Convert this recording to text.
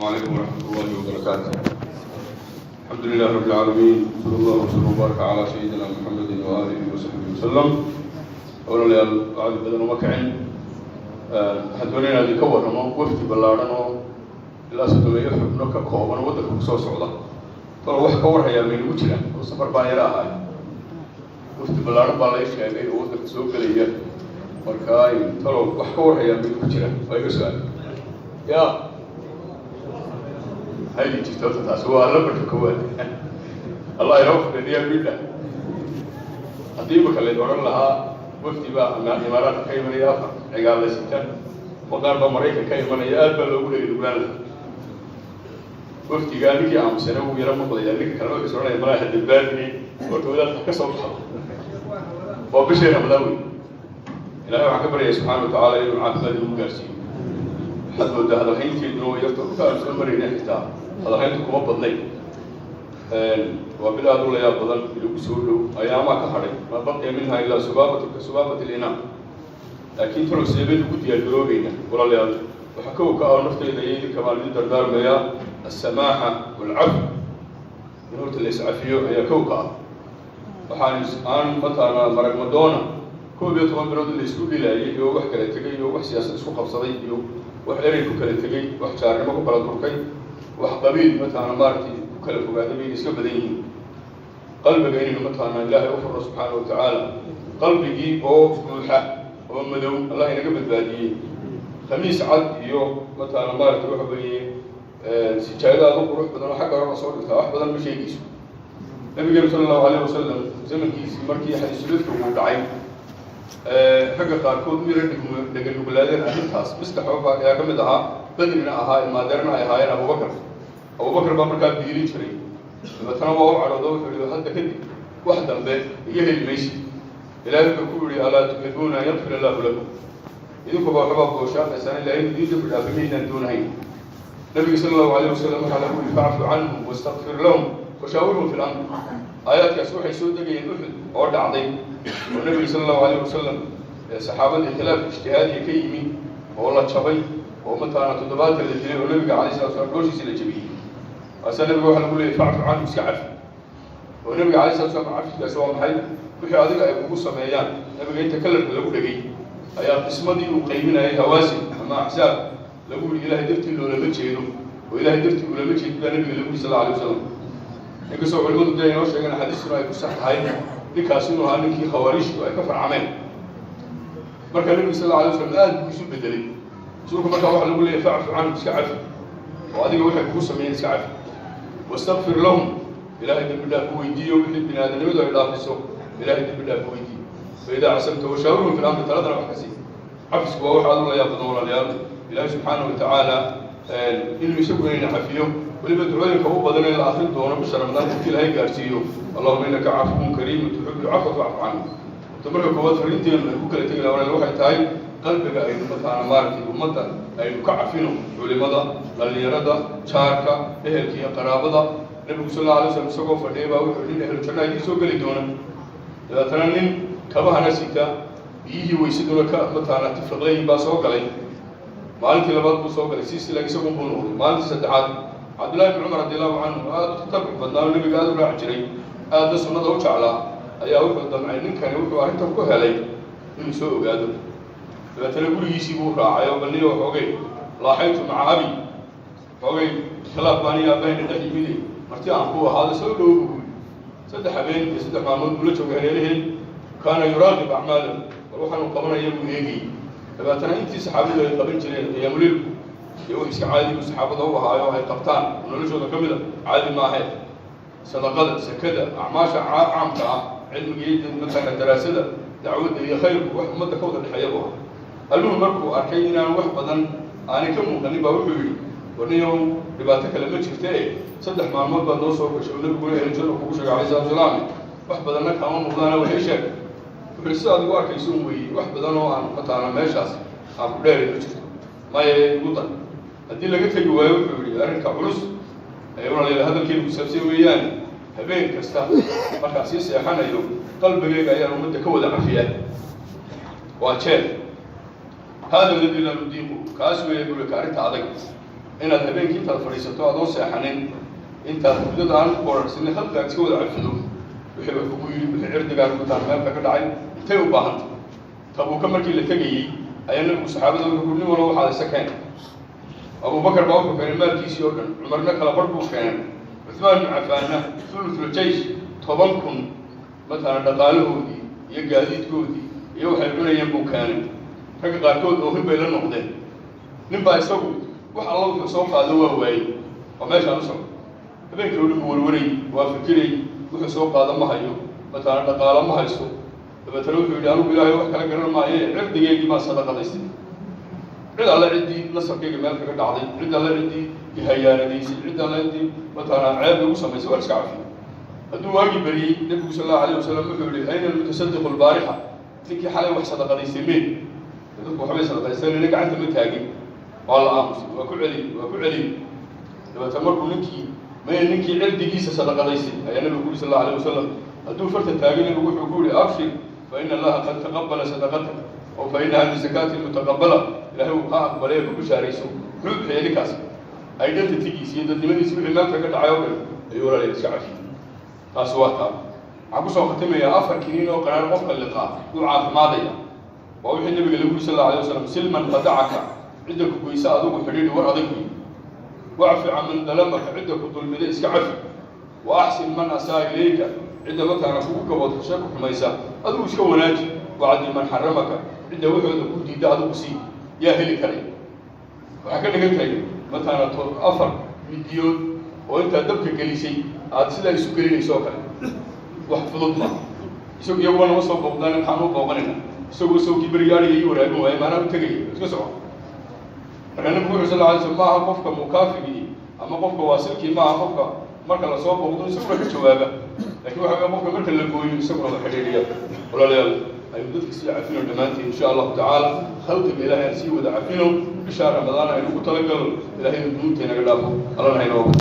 عليكم ورحمة الله وبركاته. الحمد لله رب العالمين، صلى الله وسلم وبارك على سيدنا محمد وآله وصحبه وسلم. Walaalayaal, wacdi badan uma kicin. Waxaan doonaya inaan idinka warramo wafdi ballaadhan oo ilaa 30 xubno ka kooban oo waddanka kusoo socda. Tolo wax ka warhayaa maynagu jiraan oo safar baan yara ahay. Wafdi ballaadhan baa lay sheegay oo waddanka soo gelaya. Marka tolo wax ka warhayaa maynagu jiraan? Waa iga su-aal ya haydi jirto horta. Taasi waa lambarka koowaad. Allah inoo fudediya midha. Haddii imaka layd odhan lahaa wafdi baa Imaaraadka ka imanaya, afar cigaalaysitan, ma qaar baa Maraykan ka imanaya, aad baa loogu dhegay nuglaan lahaa. Wafdigaa ninkii aamusana wuu yaro maqlayaa, ninka kalena wuxuu soconaya malaha hadambaabine. Horta wadaadka ka soo baxdo waa bishii Ramadaan wey. Ilahay waxaan ka baryaya subxaana watacaala inuu caafimaad inagu gaarsiiyo. Waxaad moodaa hadalhaynteeduna way yarto. Dhulka aan soo marayna xitaa hadalhayntu kuma badnayn. Waa bil aad u layaab badan, inagu soo dhow, ayaamaa ka hadhay, maa baqiya minha ilaa subaabatu ka subaabati linaa. Laakiin talow seebeen ugu diyaargaroobayna? Walaalayaal, waxaa kow ka ah naftayda iyo idinka baan idin dardaarmayaa alsamaaxa waalcafw. In horta la iscafiyo ayaa kow ka ah. Waxaan aan mataqaanaa marag madoona 11 bilood in la isku dhilaayay iyo wax kala tegay iyo wax siyaasad isku qabsaday iyo wax erey ku kala tegey, wax jaarnimo ku kala durkay, wax qabiil mataqaana maaragtay ku kala fogaaday bayna iska badan yihiin. Qalbiga inaynu mataqaana Ilaahay u furno subxaana wa tacaala. Qalbigii oo buuxa oo madow Allah inaga badbaadiyey. Khamiis cad iyo mataqaana maaragtay waxa weeye sijaayado aad u qurux badan oo xagga horena soo dhigtaa wax badan ma sheegayso. Nabigeenu sala Allahu alayh wasalam zamankiisii markii xadiisulifka uu dhacay, ragga qaarkood u yara dheganuglaadeen arrintaas. Mistax ayaa ka mid ahaa, Badrina ahaa, ilmaadeerna ay ahaayeen Abubakar. Abubakar baa markaa biilin jiray. Dabeetana waa u cadhoodo, wuxuu yihi: "Hadda kadib wax dambe iga heli maysid." Ilaahay wuxuu ku yihi: "Alaa tuxibuuna an yakfir Allahu lakum?" Idinkuba waxbaa booshaaqaysaan, Ilahay inuu idiin dembi dhaafa miydaan doonahayn? Nabiga sala Allahu alayh wasalam waxaa lagu yihi: "Facfu canhum wastakfir lahum washaawirhum fi lamr." Aayaadkaas waxay soo degayeen Uxud oo dhacday, oo nabiga sala Allahu alayh wasalam saxaabadii khilaaf ijtihaadiya ka yimi oo la jabay oo mataqaana 70 la dilay oo nabiga alayh salatu slam dhooshiisii la jabiyey. Waasaa nabiga waxaa lagu leeyay: "Facfu canhu, iska cafi." Oo nabiga alayh salatu slam cafiskaasi waa maxay? Wixii adiga ay kugu sameeyaan. Nabiga inta kalarka lagu dhegay ayaa qismadii uu qaybinayay Hawaasin ama Axsaab lagu yihi Ilahay dartii loolama jeedo, oo Ilahay dartii ulama jeedid baa nabiga lagu yihi sal alla alay wasalam. Inkastoo culimadu dee inoo sheegeen, axaadiistuna ay ku sax tahay, ninkaasi inuu ahaa ninkii khawaariijtu ay ka farcameen. Marka nabiga sal alla alay waslam aad buu isu bedelay. Rasuulku markaa waxaa lagu leeyahy: "Facfu canhu, iska cafi, oo adiga waxay kugu sameeyeen iska cafi. Wastakfir lahum, Ilahay dembi dhaaf ku weydiiyo. Wixii bini aadamnimadu ay dhaafiso, Ilahay dembi dhaaf ku weydiiyo. Faidaa casamta washaawirhum fi lamri." Taladana wax ka sii. Cafisku waa wax aad u layaab badan, walaalayaal. Ilaahay subxaana wa tacaala inuu isagu inayna cafiyo. Weliba ducooyinka u badan ee la akrin doono bisha Ramadaan qofki Ilaahay gaarsiiyo: "Allahuma innaka cafuwun kariimun tuxibu lcafwa facfu canhu." Horta marka koowaad fariinteenu ay ku kala tegi lahaa waxay tahay qalbiga aynu mataqaana maaragtay ummadda aynu ka cafino, culimada, dhallinyarada, jaarka, ehelka iyo qaraabada. Nabigu sal alla alay slam isagoo fadhiyay baa wuxuu nin ehlu jannaha idiin soo geli doona. Dabeetana nin kabahana sita, biyihii weysaduna ka mataqaana tifriqlayin baa soo galay. Maalintii labaad buu soo galay, siisilag isagun buu noqday. Maalintii saddexaad Cabdullahi bin Cumar radi Allahu canhu, aada u tatabuc badnaa oo nabiga aada u raaci jiray, aadna sunnada u jeclaa, ayaa wuxuu damcay ninkani wuxuu arrintan ku helay inuu soo ogaado. Dabeetana gurigiisii buu raacay oo balniyo xoogay laaxaytu maca abi, xoogay khilaaf baan iyo aabahayna dhex yimide, marti aan ku ahaado, soo dhowo buu yidhi. 3 habeen iyo 3 maalmood buu la joogay hareeraheed. Kaana yuraaqib acmaalahu, bal waxaanu qabanaya buu eegayey. Dabeetana intii saxaabadu ay qaban jireen qiyaamuleylku iyo wax iska caadi buu saxaabada u ahaayo ay qabtaan noloshooda ka mida, caadi maahe, sadaqada, sakada, acmaasha caamka ah, cilmiga iyo mataqaana daraasada, dacwadda iyo khayrku wax ummadda ka wada dhexeeya buu ahaa. Almuhu markuu arkay inaan wax badan aanay ka muuqanin baa wuxuu yidhi: "Warniyow, dhibaato kale ma jirte e, 3 maalmood baad noo soo gashay oo nabiguna ehlu janna kugu sheegay alayh salatu salaam, wax badanna kaama muuqdaana, waxay sheeg." Wuxuu sida adigu arkayso un weeyey, wax badan oo aan mataqaana meeshaas aan ku dheeray ma jirto. "Maya, igu dar." Haddii laga tegi waayo, wuxuu yihi arrinka culus ee walaalayaal hadalkeenu ku saabsan weeyaan: habeen kasta markaan sii seexanayo qalbigayga ayaan ummadda ka wada cafiyaa. Waa jeel hada aladi laa nudiiqu, kaas weeye bui ka arrinta adag. Inaad habeenkii intaad fadhiisato adoon seexanin, intaad muddada aan korarsinay khalqigaad iska wada cafido, wixii wax kugu yidhi, wixii cirdigaaga mataan meelka ka dhacay, intay u baahanta. Tabuuka markii la tegayey ayaa nabigu saxaabada wuxuu ku nin walba waxaad isa keen. Abubakar baa wuxuu keenay maalkiisii oo dhan, Cumarna kala barh buu keenay, Cuthmaan ibnu Cafaanna thuluthul jaysh, 10,000 matalan dhaqaalahoodii iyo gaadiidkoodii iyo waxay cunayeen buu keenay. Ragga qaarkood oohin bay la noqdeen. Nin baa isagu wax alla wuxuu soo qaado waa waayey. Waa meeshaan u socdo. Habeenkii oo dhan buu warwarayey, waa fikirayey, wuxuu soo qaado ma hayo, matalan dhaqaalo ma haysto. Dabeetana wuxuu yidhi, anigu Ilaahay wax kala garan maaye, cirdigeygii baan sadaqadaystay, cid alle ciddii nasabkayga meel kaga dhacday, cid alle ciddii ihayaanadaysay, cid alle ciddii matalan ceeb lagu samaysay, waan iska cafiyey. Hadduu waagii beriyey, nebigu sal allahu alayh wasalam wuxuu yihi, ayna almutasadiqu albaarixa? Ninkii xalay wax sadaqadaystay mee? Dadku waxbay sadaqaysteen, ina gacanta ma taagin. Waa la aamusay. Waa ku celiyey, waa ku celiyey. Dabeetna markuu ninkii maya, ninkii cirdigiisa sadaqadaystay ayaa nabigu ku yuri sal allahu alayh wasalam, hadduu farta taagay, nabigu wuxuu ku yihi, abshir, fa ina Allaha qad taqabala sadaqatak, oo fa inaha min zakaati mutaqabala. Ilahay uu kaa aqbalay ee ku bishaarayso. Muxuu bixiyey ninkaas? Identitygiisi iyo dadnimadiisi, wixii meelka ka dhacay oo dhan ayuu walaalaya iska cafiyey. Taasi waa taa. Waxaan kusoo khatimayaa afar kiniin oo qaraar qofka liqaa wuu caafimaadaya. Waa wixii nabiga lagu yuri sal alla alay wasalam: sil man qadacaka, cidda ku goysa adigu xidhiidhi, war adag wey; wacfi can man dalamaka, cidda ku dulmida iska cafi; wa axsin man asaa ilayka, cidda markaana kugu gaboodfashe ku xumaysa adigu iska wanaaji; wacdi man xaramaka, cidda waxooda ku diidda adigu sii. Yaa heli karay? Waxaa ka dhigan tahay mataana afar midiyood oo intaad dabka gelisay aada sidaa isu gelinayso oo kale. Wax fudud ma isagu. Iyaguba nama soo booqdaan, maxaan u booqanayna? Isagoo sawkii beriga adhiga ii waraabin waaye, maanaa u tegaya iska soco. Markaa nabigu wuxu sal la alay slam, maaha qofka mukaafigii ama qofka waasilkii, maaha qofka marka lasoo booqdo isaguna ka jawaaba, lakin waxa wey qofka marka la gooyo isaguna la xidhiidhiya. Walaalayaal, aynu dadka sii cafino dhammaantiin insha Allahu tacaala. Khalqiga Ilahay aan sii wada cafino. Bishaa Ramadaan aynu ugu talagalo Ilahay inuu dunuubta inaga dhaafo. Allana haynoogu.